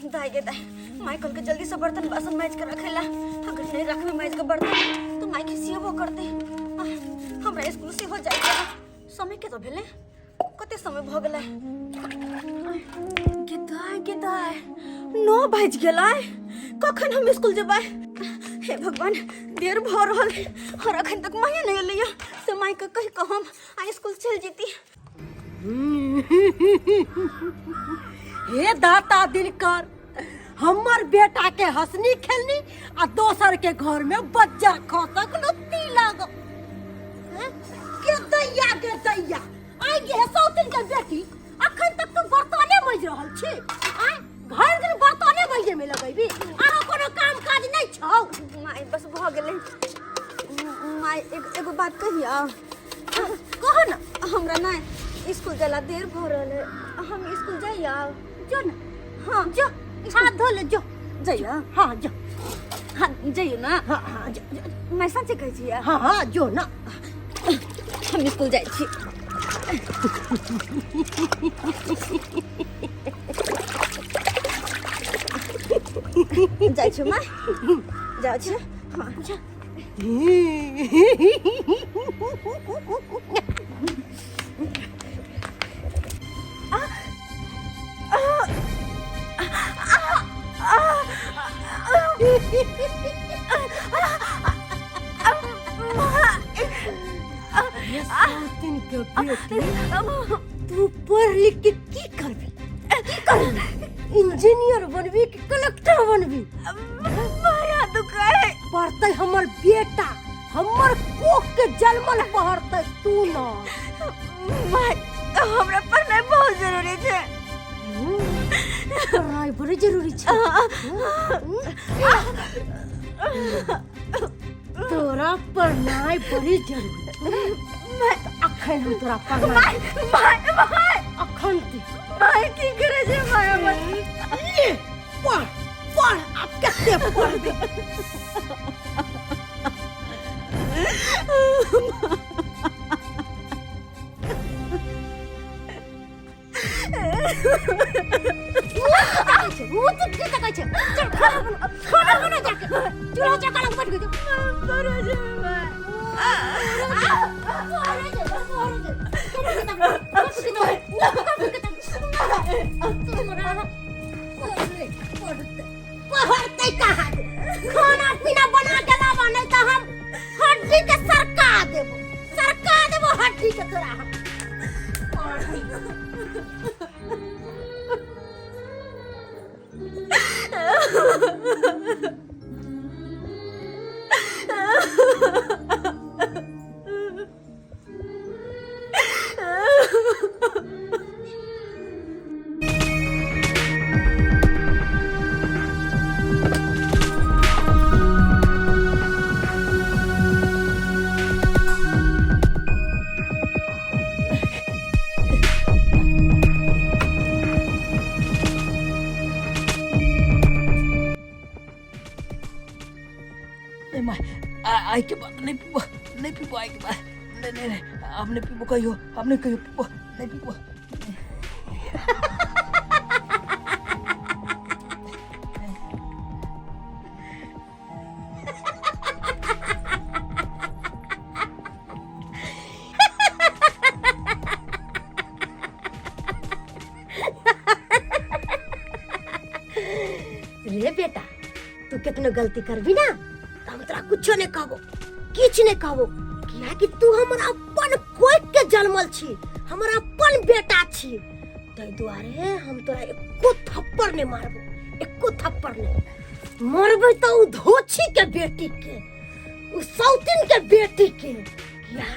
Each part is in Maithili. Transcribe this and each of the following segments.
दाई गे दाई, माई कहल के जल्दी से बर्तन बासन माइज के रखेला। अगर नहीं रखबे माइज के बर्तन तो माई खिसियबो करते। हमरा स्कूल से हो जाए के समय के तो भेले, कते समय भ गेलै। गे दाई गे दाई, 9 बाजि गेलै, कखन हम स्कूल जेबै? हे भगवान, देर भ रहल है और अखन तक माई नहीं एलै, से माई के कहि के हम आ स्कूल चलि जेती। हे दाता दिनकर, हमर बेटा के हंसनी खेलनी आ दोसर के घर में बज्जर खसक लुत्ती लागो। हैं? के दैया के दैया, आइ गे सौतिन के बेटी, अखन तक तू बर्तने मज रहल छी? आइ भरि दिन बर्तने मजे में लगैबी, आरो कोनो काम काज नहीं छौ? माई बस भ गेलै। माई एगो बात कहिया? कह ना। हमरा ना स्कूल जाला देर भ रहल है, हम स्कूल जाइया? जो ना। हाँ। जो, हाथ धो ले, जो। जाइया? हाँ जो। हाँ जाइयो ना? हाँ हाँ जो, जो। मैं सच्चे कहै छियै। हाँ हाँ जो ना। हम स्कूल जाइ छी। जाइ छी माँ, जाइ छी। हाँ जा। ये सौतिन के बेटी, तू पढ़ लिख के की करबी, की करबी? इंजीनियर बनबी कि कलेक्टर बनबी? माया दुखाए। पढ़तै हमर बेटा, हमर कोख के जन्मल पढ़तै, तू ना। माय, हमरा पढ़नाइ बहुत जरूरी छै। पढ़नाइ बड़ी जरूरी छै। तोरा पढ़नाइ बड़ी जरूरी छै। अखन हम तोरा पढ़नाइ माय माय अखन ते माय की करे छै माय हमर? ले पढ़ पढ़, आब कते पढ़बे? मुँह तऽ की तकै छै? चल खाना बना, खाना बना जाके। चूल्हा चौका लग बैठ गेल। पढ़े छै माय। पढ़तै कहाँ? खाना पीना बना के लाबा, नहीं तो हम हड्डी के सरका देबो, सरका देबो हड्डी के तोरा हम। नहीं माय, आइ के बाद नहीं पीबो, नहीं पीबो आइ के बाद। नहीं नहीं नहीं, हम नहीं पीबो कहियो, हम नहीं कहियो पीबो, नहीं पीबो। रे बेटा, तू कितनो गलती करबी ना तो हम तोरा कुछो नहीं कहबो, किछु नहीं कहबो, कियाकि तू हमर अपन कोख के जन्मल छी, हमर अपन बेटा छी। ताहि दुआरे हम तोरा एको थप्पड़ नहीं मारबो, एको थप्पड़ नहीं मारबे। तो उ धोछी के बेटी के, उ सौतिन के बेटी के, किया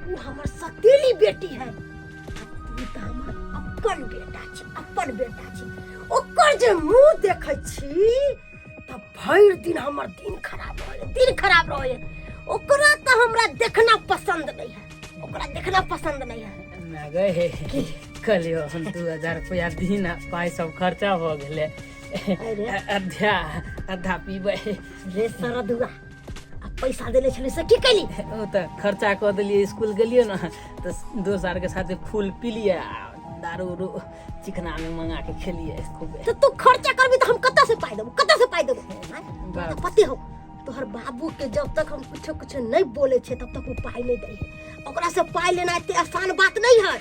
उ हमर सतीली बेटी है। आ तू तऽ हमर अपन बेटा छी, अपन बेटा छी। ओकर जे मुंह देखै छी तऽ भरि दिन हमर दिन खराब रहै, दिन खराब रहै। ओकरा तऽ हमरा देखना पसंद नहीं है, ओकरा देखना पसंद नहीं है। मैं गए कहलियो हम 2000 रुपया दी ना, पाइ सब खर्चा भऽ गेलै। अरे। अधा अधा पीबै। रे सरदुआ, आ पैसा देने छली से की कैली? ओ तऽ खर्चा कऽ देलियै। स्कूल गेलियै ने तऽ दोस्त आरके साथे फूल पीलियै आ दारू उरू चिकना में मंगा के खेलियै खूबे। तऽ तू खर्चा करबी तऽ के जब तक हम कुछो कुछो नहीं बोले छे तब तक वो पाई नहीं दै है। ओकरा से पाई लेना एते आसान बात नहीं है।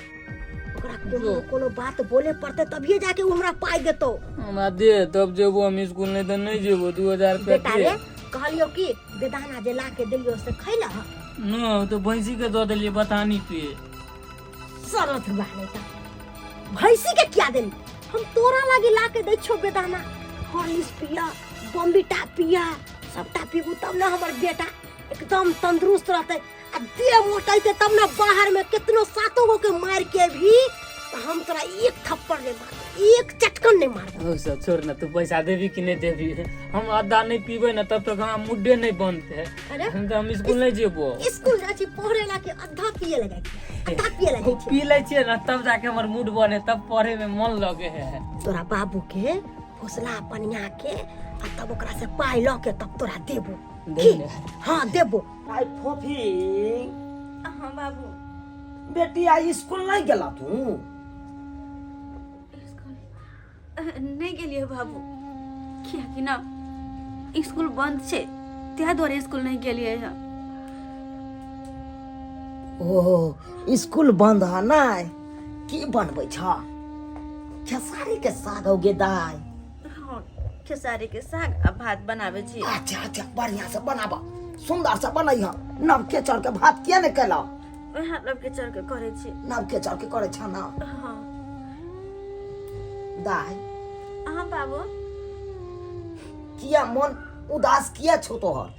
ओकरा कोनो न कोनो बात बोले पड़ते तभिए जाके वो हमरा पाई देतो। हमरा दे तब जेबो हम स्कूल, नहीं तो नहीं जेबो। 2000 रुपया बेटा दे। रे, कहलियो कि बेदाना जे ला के देलियो से खैला? न तो भैंसी के दऽ देलियै बथानी पे। सरत बा नहीं त भैंसी के क्या देली? हम तोरा लागी ला के दै छो बेदाना। हॉर्लिक्स पिया, बम्बीटा पिया, सबटा पीबू तब ना हमर बेटा एकदम तंदुरुस्त रहते आ देह मोटेते, तब ना बाहर में कितनो सातो गो के मार के भी त हम तोरा एक थप्पड़ नहीं मारबो, एक चटकन नहीं मारबो। ओ सब छोड़ ना, तू पैसा देबी कि नहीं देबी? हम आधा नहीं पीबै ना तब तक हमरा मुड्डे नहीं बनते। अरे हम तो हम स्कूल नहीं जेबो। स्कूल जाइ छी पढ़े ला कि आधा पिए ला जाइ छी? आधा पिए ला जाइ छी। पी लै छियै ना तब जाके हमर मूड बने, तब पढ़े में मन लगे है। तोरा बाबू के फुसला पनिया के आ तब ओकरा से पाई लऽ के तब तोरा देबो। दे की ने। हाँ, देबो। आई फोफी। हाँ बाबू। बेटी, आई स्कूल नहीं गेला तू? स्कूल नहीं गेलियै बाबू, कियाकि ना स्कूल बंद छै, ताहि दुआरे स्कूल नहीं गेलियै हँ। ओ स्कूल बंद है ना? की बनबै छ? खेसारी के साग हो गे दाई? हाँ, खेसारी के साग आ भात बनाबै छी। अच्छा अच्छा, बढ़िया से बनाब, सुंदर से बनैह। नवके चाउर के भात किया ने केला? वएह नवके चाउर के करै छी। नवके चाउर के करै छ ना? हाँ। दाई। हाँ बाबू। किया मन उदास किया छौ तोहर?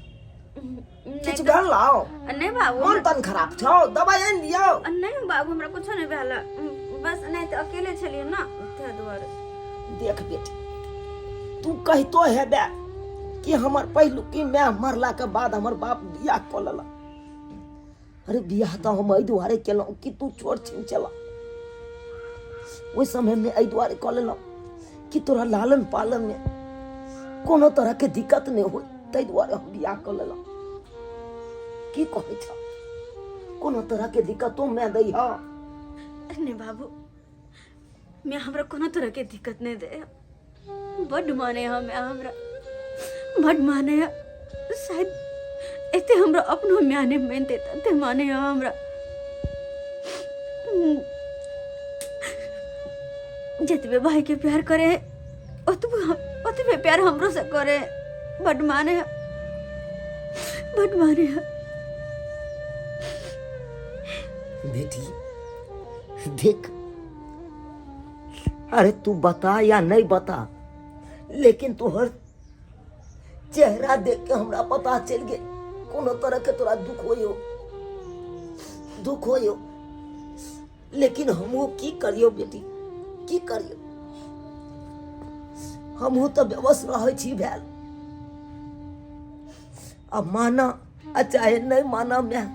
नहीं। किछु भेल लाओ? नहीं बाबू। मन तन खराब छौ? दवाई आनि दियौ? नहीं बाबू, हमरा कुछो नहीं भेल, बस नहीं तऽ अकेले छलियै ना ताहि दुआरे। देख बेटी, तू कहितो हेबे कि हमर पहिलुकी माय मरला के बाद हमर बाप बियाह कऽ लेलक। अरे बियाह तऽ हम एहि दुआरे केलहुँ कि तू छोट छिन छला ओहि समयमे, एहि दुआरे कऽ लेलहुँ कि तोरा लालन पालनमे कोनो तरहके दिक्कत नहि होइ, ताहि दुआरे हम बियाह कऽ लेलहुँ। की कहै छ, कोनो तरहके दिक्कतो माय दै ह? नहीं बाबू, मैं हमरा कोनो तरह के दिक्कत नहीं दे। बड माने हम हमरा, बड माने। शायद एते हमरा अपनो माय नहीं मानते तते माने हमरा। जतबे भाई के प्यार करे ओतबे ओतबे प्यार हमरो से करे। बड माने, बड माने। बेटी देख, अरे तू बता या नहीं बता, लेकिन तोहर चेहरा देख के हमरा पता चल गेल कोनो तरह के तोरा दुख होयो, दुख होयो। लेकिन हमहू की करियो बेटी, की करियो? हमहू तऽ बेबस रहै छी भेल। अब माना आ चाहे नहीं माना मैं,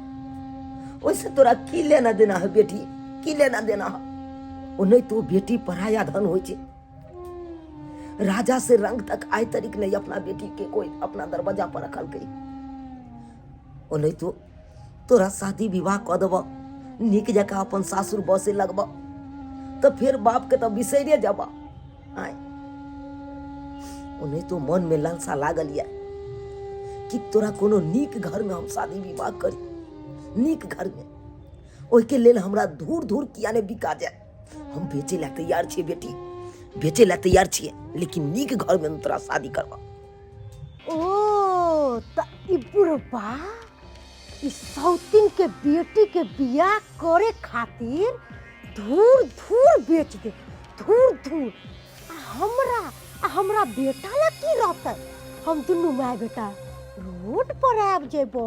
ओहिसे तोरा की लेना देना है बेटी, की लेना देना है? ओ नहीं तो बेटी पराया धन होइ छै। राजा से रंग तक आइ तरीक नहीं अपना बेटी के कोई अपना दरवाजा पर रखलकै। ओ नहीं तो तोरा शादी विवाह कऽ देबऽ, नीक जकाँ अपन सासुर बसे लगबऽ तऽ फेर बाप के तऽ बिसैरे जेबऽ। आय ओ नहीं तो मन में लालसा लागल यऽ कि तोरा कोनो नीक घर में हम शादी विवाह करी, नीक घर में। ओहिके लेल हमरा धूर धूर किया ने बिका जाए, हम बेचे ला तैयार छियै बेटी, बेचे ला तैयार छियै, लेकिन नीक घर में हम तोरा शादी करबा। ओ त ई बुढ़बा ई सौतिन के बेटी के बियाह करे खातिर धूर धूर बेच दे, धूर धूर। आ हमरा बेटा ला की रहतै? हम दुनू माय बेटा रोड पर आबि जेबै।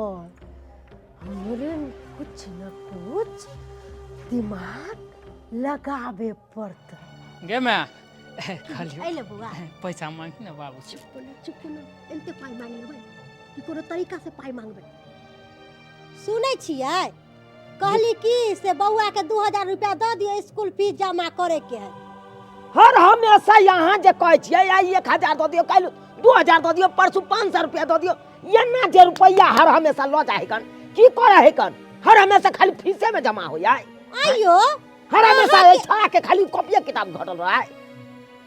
हमरे कुछ न कुछ दिमाग लगाबे पड़तै। गे माय, कहलियौ अइले बौआ। पैसा मांगी ने बाबू। चुप ना, चुप ना। एनते पाइ मांग लेबै कि कोनो तरीका से पाइ मांगबै? सुनै छियै, कहली कि से बौआ के 2000 रुपया दऽ दियौ, स्कूल फीस जमा करे के है। हर हमेशा यहाँ जे कहै छियै, आइ 1000 दऽ दियौ, काल्हि 2000 दऽ दियौ, परसू 500 रुपया दऽ दियौ, एना जे रुपैआ हर हमेशा लऽ जाइ कन, की करै है कन? हर हमेशा खाली फीसे में जमा हो जाए। आइयो। हर हमेशा एहि छौड़ा के खाली कॉपिये किताब घटल रहे।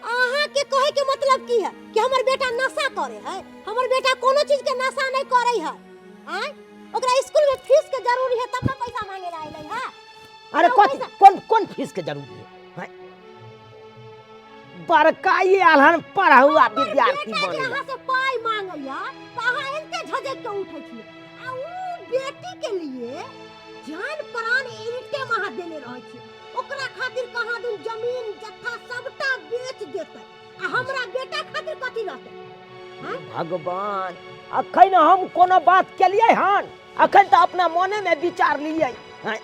अहाँ के कहे के मतलब की है कि हमर बेटा नशा करे है? हमर बेटा कोनो चीज के नशा नहीं करे है। आय ओकरा स्कूल में फीस के जरूरी है तब ना पैसा मांगे ला अइलै है। अरे तो कथी कोन कोन फीस के जरूरी है हैं? बड़का ये आलहन पढ़ा हुआ हमर विद्यार्थी बेटा जे बनेला। अहाँ से पाइ मांगैया तऽ अहाँ एते झझक के उठै छियै आ ऊ बेटी के लिए जान प्राण ईटे में अहाँ देने रहै छियै। ओकरा खातिर कहाँ दिन जमीन जत्था सबटा बेच देतै आ हमरा बेटा खातिर कथी रहतै? भगवान, अखन हम कोनो बात केलियै हन? अखन तऽ अपना मोने में विचार लियै हैं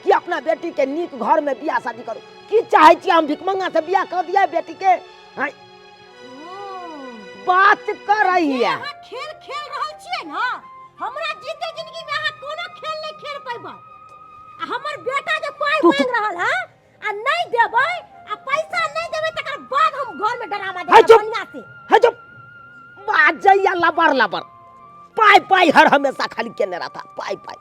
कि अपना बेटी के नीक घर में बियाह शादी करू। की चाहै छियै हम भिखमंगा से बियाह कर दियै बेटी के? हैं बात करैया अहाँ खेल खेल रहल छियै ना, हमरा जीते जिंदगी में अहाँ कोनो खेल नहीं खेल पैबै। आ हमर बेटा जे पाइ मांग रहल है आ नहीं देबै आ पैसा नहीं देबै तकर बाद हम घर में डरामा है देबै चुप। बढ़िया से। है चुप, बाजैया लबर लबर पाइ पाइ हर हमेशा खाली केने रहता पाइ पाइ।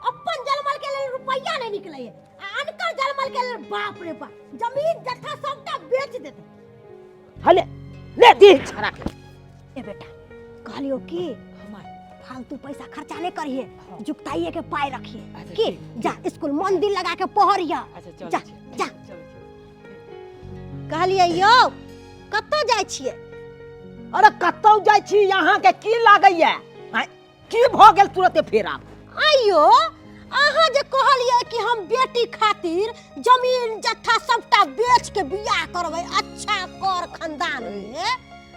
अपन जलमल के लेल रुपैया नहीं निकले है आ अनकर जलमल के लेल बाप रे बाप जमीन जत्था सबटा बेच देते। हले ले दी छड़ा के। ए बेटा कहलियो कि हमार फालतू पैसा खर्चा नहीं करिए, जुगताइए के पाई रखिए। अच्छा, की ठीक। जा स्कूल मन दिल लगा के पढ़िया। अच्छा चल जा, छी, जा। चल छी। कहलिए यौ कतऽ जाइ छियै? अरे कतौ जाइ छी, यहाँ के की लागैया? आँय, की भऽ गेल तुरते फेर आब? आइयो अहाँ जे कहलियै कि हम बेटी खातिर जमीन जत्था सबटा बेच के बियाह करबै अच्छा कर खानदान में,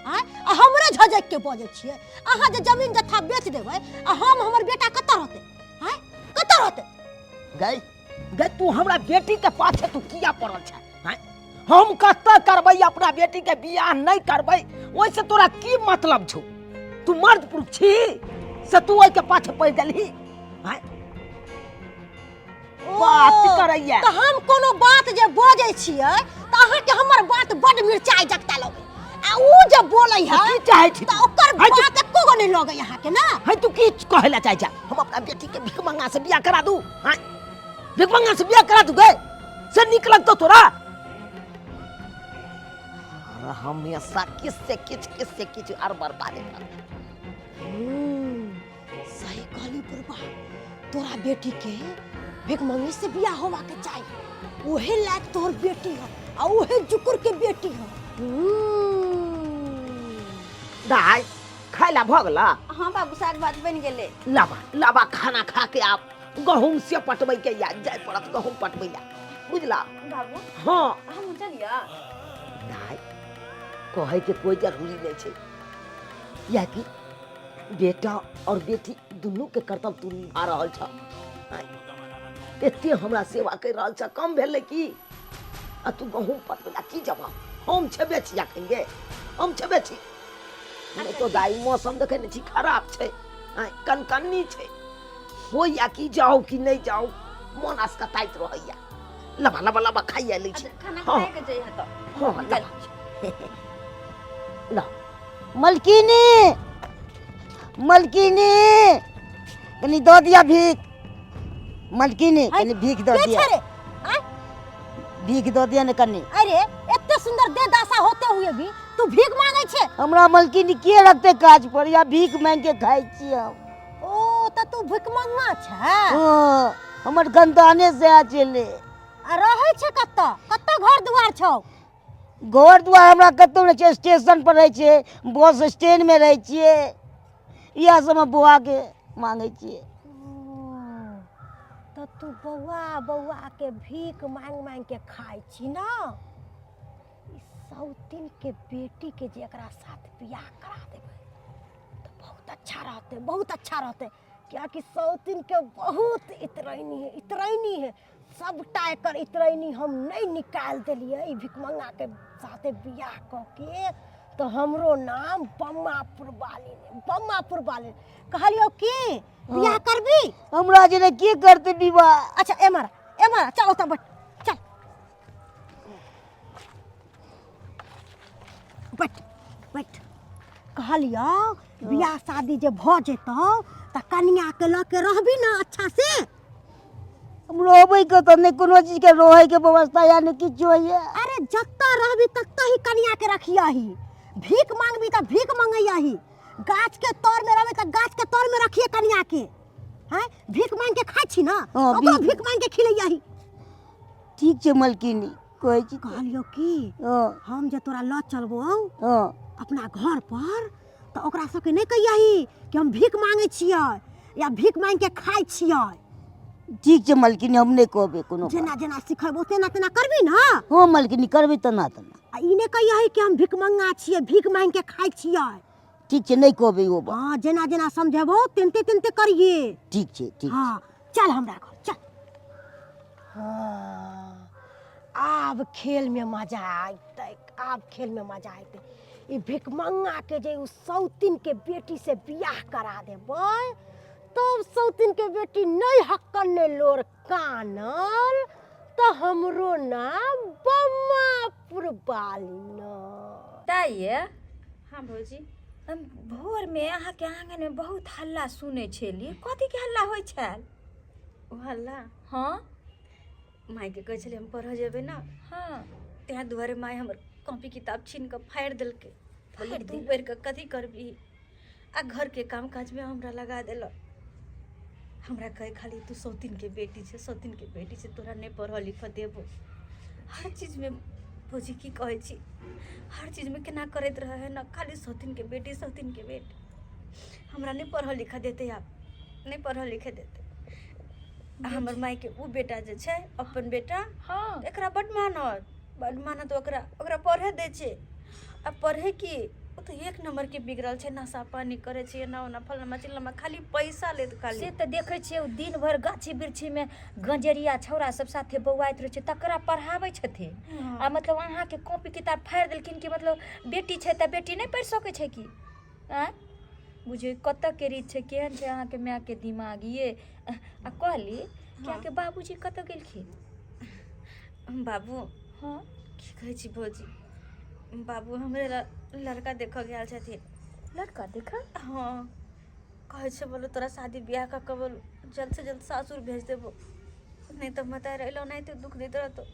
आँय, आ हमरे झझक के बजै छियै। अहाँ जे जमीन जत्था बेच देबै आ हम हमर बेटा कतऽ रहतै? आँय कतऽ रहतै? गै गै तू हमरा बेटी के पाछे तू किया पड़ल छै? आँय, हम कतऽ करबै अपना बेटी के बियाह नहीं करबै, ओहिसे तोरा की मतलब छौ? तू मर्द पुरुष छी से तू ओहि के पाछे पड़ि गेलही? आँय बात करैया। तऽ हम कोनो बात जे बजै छियै तऽ अहाँके हमर बात बड मिरचाइ जकता लगै आ ऊ जे बोलै है की चाहै छी तऽ ओकर है तू- बात एको गो नहि लगै अहाँके ना। है तू की कहै ला चाहै छै? हम अपना बेटी के भिखमंगा से बियाह करा दू? हाँ भिखमंगा से बियाह करा दू गे से नीक लगतौ तोरा? अरे हमेशा किस से किछ किस से किछ आर बर्बादे कर। सही कहली बुढ़बा, तोरा बेटी के भिखमंगी से बियाह होवा के चाही, ओहे लायक तोहर बेटी है आ ओहे जुकुर के बेटी है। दाइ खाय ला भऽ गेला? हाँ बाबू, साग भात बनि गेलै। लाबा लाबा खाना खा के आब गहूम से पटबै के या जाय पड़त गहूम पटबै ला, बुझला? बाबू हाँ हम चलिया। दाइ कहै के कोई जरूरी नहीं छै, कियाकि बेटा और बेटी दुनू के कर्तव्य तू निभा रहल छ। एते हमरा सेवा कर रहल छ, कम भेलै की? आ तू गहूम पटबै ला की जवाब? हम छेबे छी अखन गे, हम छेबे छी। नहि तो दाइ मौसम देखै नहि छी खराब छै, आँय कनकन्नी छै, होइया कि जाउ कि नहि जाउ, मन असकताइत रहैया। लबा लबा लबा खाइया लै छी। खाना हाँ। खाए के जइहे तऽ। हाँ लबा ल। मलकिनी मलकिनी कनी दऽ दिअ भीख। मलकिनी कनी भीख दऽ के दिअ। छै रे? आँय? भीख दऽ दिअ ने कनी। अरे एते सुंदर देह दशा होते हुए भी तू भीख मांगे छे? हमरा मलकिनी के रखते काज पर, या भीख मांग के खाइ छी हम। ओ तऽ तू भिखमंगा छे? हाँ, हमर खानदाने से आ चले। आ रहै छे कतऽ? कतऽ घर दुआर छौ? घर दुआर हमरा कतौ नहि छै, स्टेशन पर रहै छियै, बस स्टैंड में रहै छियै, इएह सबमे बौआ के मांगै छियै। तऽ तू बौआ बौआ के भीख मांग मांग के खाइ छी ना? ई सौतिन के बेटी के जे एकरा साथ बियाह करा देबै तऽ बहुत अच्छा रहतै, बहुत अच्छा रहतै। कियाकि सौतिन के बहुत इतरैनी है, इतरैनी है सबटा। एकर इतरैनी हम नहीं निकालि देलियै ई भिखमंगा के साथे बियाह कऽ के तऽ हमरो नाम बम्मापुर वाली ने, बम्मापुर वाली। कहलियौ की बियाह करबी? हमरा जेना के करतै विवाह? अच्छा एमहर एमहर चल, ओतऽ बैठ, चल बैठ बैठ। कहलियौ बियाह शादी जे भऽ जेतौ तऽ कनिया के लऽ के रहबी ना अच्छा से? हम रहबै कतऽ? नहि कोनो चीज के रहै के व्यवस्था या नहि किछो होइए। अरे जतऽ रहबी ततऽ ही कनिया के रखियही। भीख मांगबी तऽ भीख मंगैयही, गाछ के तर में रहबै तऽ गाछ के तर में रखिए कनिया के हैं भीख मांग के खाइ छी ना हाँ, ओकरो भीख- भीख मांग के खिलैयही ठीक छै मलकिनी कहै छी तऽ। कहलियो की हँ हम जे तोरा लऽ चलबो हँ अपना घर पर तऽ ओकरा सबके नहि कहियही कि हम भीख मांगै छियै या भीख मांग के खाइ छियै ठीक छै मलकिनी हम नहि कहबै कोनो बात। जेना जेना सिखेबो तेना तेना करबी ना हँ मलकिनी करबै तेना तेना आ ई नहि कहियही कि हम भिखमंगा छियै भीख मांगि के खाइ छियै ठीक छै नहि कहबै ओ बात हँ जेना जेना समझेबो तेनते तेनते करिए ठीक छै ठीक हँ चल हमरा घर चल हँ आब खेलमे मजा अयतै आब खेलमे मजा अयतै ई भिखमंगाके जे ओ सौतिनके बेटीसँ बियाह करा देबै तब सौतिनके बेटी नहि हक्कन नहि लोर कानल तऽ हमरो नाम बम्मापुर बाली न ताइए हाँ भौजी। हम भोरमे अहाँके आङ्गनमे बहुत हल्ला सुनै छली, कथीके हल्ला होइ छल? ओ हल्ला? हँ। मायके कहै छलियै हम पढ़ऽ जेबै ने। हँ। ताहि दुआरे माय हमर कॉपी किताब छीन कऽ फाड़ि देलकै। बोलली फाड़ि तू देलक? पढ़ि कऽ कथी करबही, आ घरके काम काजमे हमरा लगा देलक। हमरा कहे खाली तू सौतिनके बेटी छै, सौतिनके बेटी छै, तोरा नहि पढ़ऽ लिखऽ देबो। हर चीजमे भौजी की कहै छी, हर चीजमे केना करैत रहै है ने, खाली सौतिनके बेटी सौतिनके बेटी। हमरा नहि पढ़ऽ लिखऽ देतै, आब नहि पढ़ऽ लिखऽ देतै। आ हमर मायके ओ बेटा जे छै अपन बेटा। हँ। एकरा बड्ड मानत, बड्ड मानत, ओकरा ओकरा पढ़े दै छै। आ पढ़े की, ओ तऽ एक नम्बरके बिगड़ल छै, नशा पानी करै छै, एना ओना फलाना चिल्लाना, खाली पैसा लेत खाली। से तऽ देखै छियै ओ दिन भरि गाछी वृक्षीमे गंजेरिया छौड़ा सब साथे बौआइत रहै छै, तकरा पढ़ाबै छथिन। आ मतलब अहाँके कॉपी किताब फाड़ि देलखिन कि मतलब बेटी छै तऽ बेटी नहि पढ़ि सकै छै की? आँय बुझियौ कतऽके रीत छै, केहन छै अहाँके मायके दिमाग ये। आ कहली कि अहाँके बाबूजी कतऽ गेलखिन? बाबू? हँ। की कहै छी भौजी, बाबू हमरे लड़का देखऽ गेल छथिन। लड़का देखऽ? हँ, कहै छै बोलो तोरा शादी बियाह कऽ के बोलो जल्द से जल्द सासुर भेज देबो, नहि तऽ मतार अयलो ओनाहिते दुख दैत रहतौ।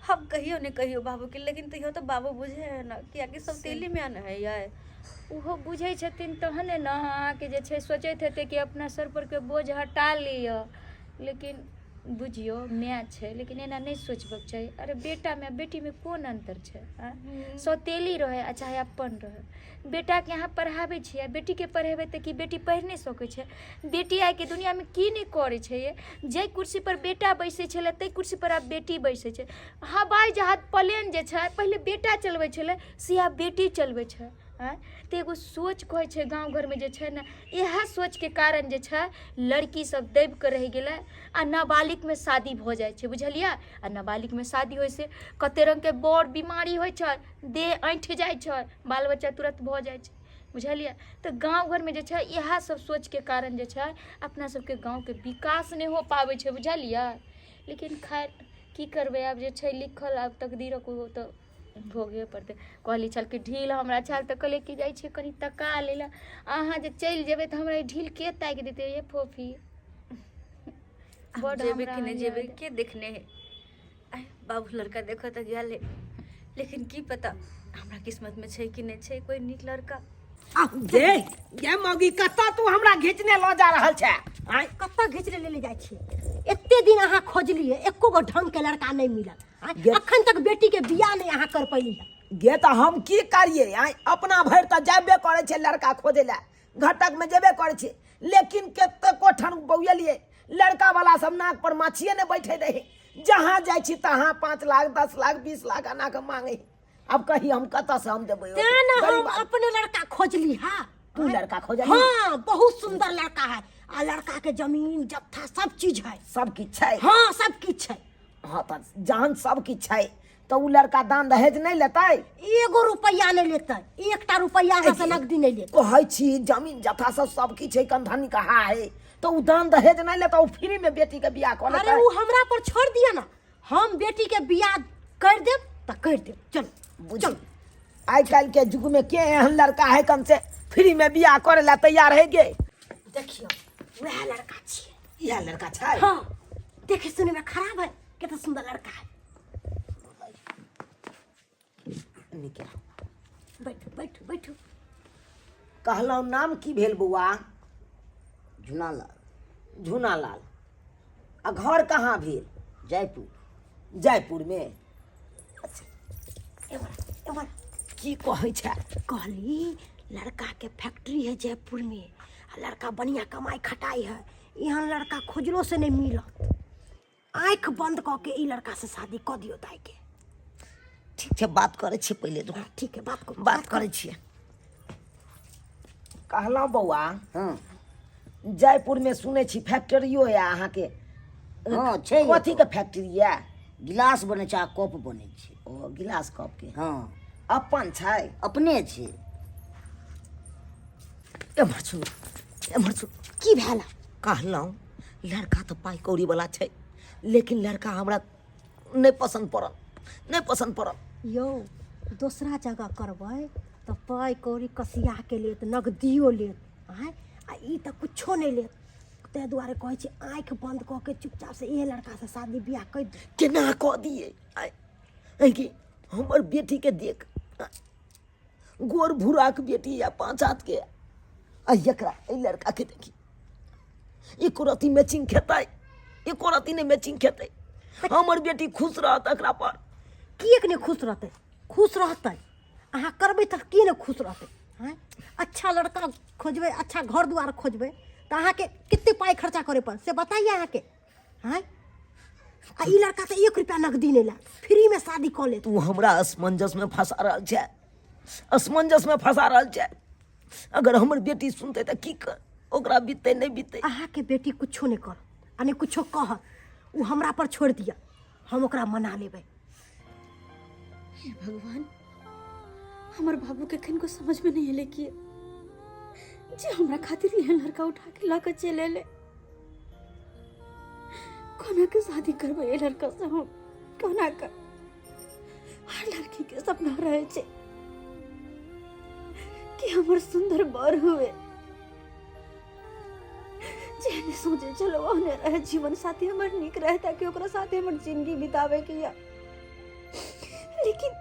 हम कहियो नहि कहियो बाबूके, लेकिन तैयो तऽ बाबू बुझै है ने, कियाकि सौतेली माय ने है यै। ओहो बुझै छथिन तहने ने अहाँके जे छै सोचैत हेतै कि अपना सर परके बोझ हटा लिअ। लेकिन बुझियौ माय छै, लेकिन एना नहि सोचबक चाही। अरे बेटामे आ बेटीमे कोन अन्तर छै? आँय सौतेली रहै आ चाहे अपन रहै, बेटाके अहाँ पढ़ाबै छियै आ बेटीके पढ़ेबै तऽ की बेटी पढ़ि नहि सकै छै? बेटी आइके दुनिआँमे की नहि करै छै ये। जाहि कुर्सीपर बेटा बैसै छलै ताहि कुर्सीपर आब बेटी बैसै छै। हवाई जहाज प्लेन जे छै पहिले बेटा चलबै छलै, से आब बेटी चलबै छै। आँय तऽ एगो सोच कहै छै गाँव घरमे जे छै ने, इएह सोचके कारण जे छै लड़की सब दबि कऽ रहि गेलै आ नाबालिगमे शादी भऽ जाइ छै, बुझलियै? आ नाबालिगमे शादी होइसँ कते रङ्गके बड़ बीमारी होइ छै, देह ऐँठ जाइ छै, बाल बच्चा तुरन्त भऽ जाइ छै, बुझलियै? तऽ गाँव घरमे जे छै इएह सब सोचके कारण जे छै अपना सबके गाँवके विकास नहि हो पाबै छै, बुझलियै? लेकिन खैर की करबै, आब जे छै लिखल आब तकदीरक ओ तऽ भोगहे पड़तै। कहली छल कि ढील हमरा छल तऽ कहलियै कि जाइ छियै कनि तका लै लए। अहाँ जे चलि जेबै तऽ हमरा ई ढील के ताकि देतै ये फोफी? आब बड्ड जेबै हमरा कि नहि जेबै याद के देखने है। आइ बाबू लड़का देखऽ तऽ गेल है, लेकिन की पता हमरा किस्मतमे छै कि नहि छै कोइ नीक लड़का। गे गे मौगी, कतऽ तू हमरा घिचने लऽ जा रहल छै? आँय कतऽ घिचने लेले जाइ छियै? एते दिन अहाँ खोजलियै, एको गो ढंग के लड़का नहि मिलल। आँय, अखन तक बेटी के बियाह नहि अहाँ कर पैली। गे तऽ हम की करियै? आँय अपना भरि तऽ जाबे करै छै लड़का खोजै लए, घटक में जेबे करै छै, लेकिन कतेको ठाम बौएलियै, लड़का वाला सब नाक पर माछिए नहि बैठे रहे। जहाँ जाइ छी तहाँ 5 लाख 10 लाख 20 लाख एना कऽ मांगे। अब कही हम कतऽ से हम देबै? तें ने हम गरीब आदमी। अपने लड़का खोजली। हा तू लड़का खोजली? हाँ, बहुत सुंदर लड़का है आ लड़का के जमीन जत्था सब चीज है। सब किछु छै? हाँ, सब किछु है। हाँ तऽ जहन सब किछु छै तऽ उ लड़का दान दहेज नहि लेतै? एगो रुपैआ नहि लेतै, एकटा रुपैआ अहाँ से नगदी नहि लेतै। कहै छी जमीन जथा सब सब किछु है, कंधनी कहा है, तऽ उ दान दहेज नहि लेतै, उ फ्री में बेटी के बियाह कऽ अरे लेतै। उ हमरा पर छोड़ दिअ ना, हम बेटी के बियाह कर देब तऽ कर देब। चल चल। आइ काल्हि के युग में के एहन लड़का है कम से फ्री में बियाह करे ला तैयार है गे? देखियौ वएह लड़का छियै। इएह लड़का छै? हाँ, देखे सुने में खराब है, कितना सुंदर लड़का है। निके। बैठू बैठू बैठू। कहलहुँ नाम की भेल बौआ? झुनालाल। झुनालाल। आ घर कहाँ भेल? जयपुर। जयपुरमे। अच्छा, एम्हर एम्हर। की कहै छै? कहली लड़का के फैक्ट्री है जयपुर में, आ लड़का बढ़िया कमाई खटाई है। एहन लड़का खोजलो से नहीं मिलत। आँखि बंद कऽ के ई लड़का से शादी कऽ दियौ दाई के। ठीक छै, बात करै छियै पहिले। हाँ, ठीक है, बात करू। बात करै छियै। कहलहुँ बौआ, हँ, जयपुरमे सुनै छी फैक्ट्रियो यऽ अहाँके? हँ, छै। कथीके फैक्ट्री यऽ? गिलास बनै छै आ कप बनै छै। ओ गिलास कपके? हँ। अपन छै? अपने छै। एम्हर सुनू, एम्हर सुनू। की भेल? कहलहुँ लड़का तऽ पाइ कौड़ी वाला छै, लेकिन लड़का हमरा नहि पसन्द पड़ल, नहि पसन्द पड़ल। यौ, दोसरा जगह करबै तऽ पाइ कौड़ी कसिया के लेत, नगदियो लेत। आँय, आ ई तऽ कुछो नहि लेत। ताहि दुआरे कहै छी आँखि बंद कऽ के चुपचाप से इहे लड़का से शादी बियाह करि दियौ। केना कऽ दियै? आँय कि हमर बेटीके देख, गोर भूराक बेटी या 5 हाथ के, आ एकरा एहि लड़का के देखी, एको रत्ती मैचिंग खेतै? एको रत्ती नहि मैचिंग खेतै। हमर बेटी खुश रहत एकरा पर? किएक नहि खुश रहतै? खुश रहतै। अहाँ करबै तऽ किए नहि खुश रहतै? आँय, अच्छा लड़का खोजबै, अच्छा घर दुआर खोजबै तऽ अहाँके कते पाइ खर्चा करे पड़त से बताइए अहाँके। आँय, आ ई लड़का तऽ 1 रुपया नगदी नहि लए, फ्रीमे शादी कऽ लेत। तू हमरा असमंजसमे फंसा रहल छै, असमंजसमे फंसा रहल छै। अगर हमर बेटी सुनतै तऽ की कर ओकरा बीततै नहि बीततै? अहाँके बेटी कुछो नहि करत आ नहि कुछो कहत। ओ हमरा पर छोड़ि दिअ, हम ओकरा मना लेबै। हे भगवान, हमर बाबू के एखन को समझ में नहीं एलै कि जे हमरा खातिर एहन लड़का उठा के लऽ के चलि एलै। कोना के शादी करबै एहि लड़का से हम? कोना के? हर लड़की के सपना रहे छै कि हमर सुंदर बर हुए, जेहने सोचे चलो ओहने रहे, जीवन साथी हमर नीक रहे ताकि ओकरा साथे हमर जिंदगी बितावे के या। लेकिन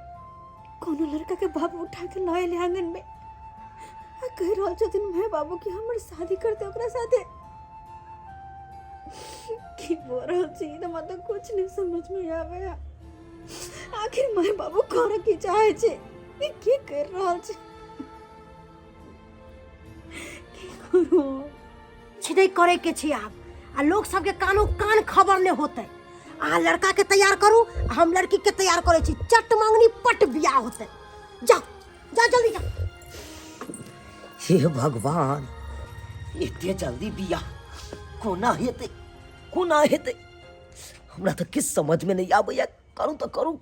कोनो लड़का के बाबू उठा के लऽ एलै आंगन में आ कहि रहल छथिन माय बाबू कि हमर शादी करते ओकरा साथे। की बोल रहल छी? हमरा तऽ कुछ नहीं समझ में आवे। आखिर माय बाबू करऽ की चाहे छै? ई की कर रहल छै? की करू? छिदै करे के छै आब, आ लोक सबके कानो कान खबर नहि होतै। अहाँ लड़का के तैयार करू, आ हम लड़की के तैयार करै छी। चट मंगनी पट बियाह होतै। जाओ जाओ, जल्दी जाओ। हे भगवान, एते जल्दी बियाह कोना हेतै? कोना हेतै? हमरा तऽ किछु समझमे नहि आबैया। करू तऽ करू की?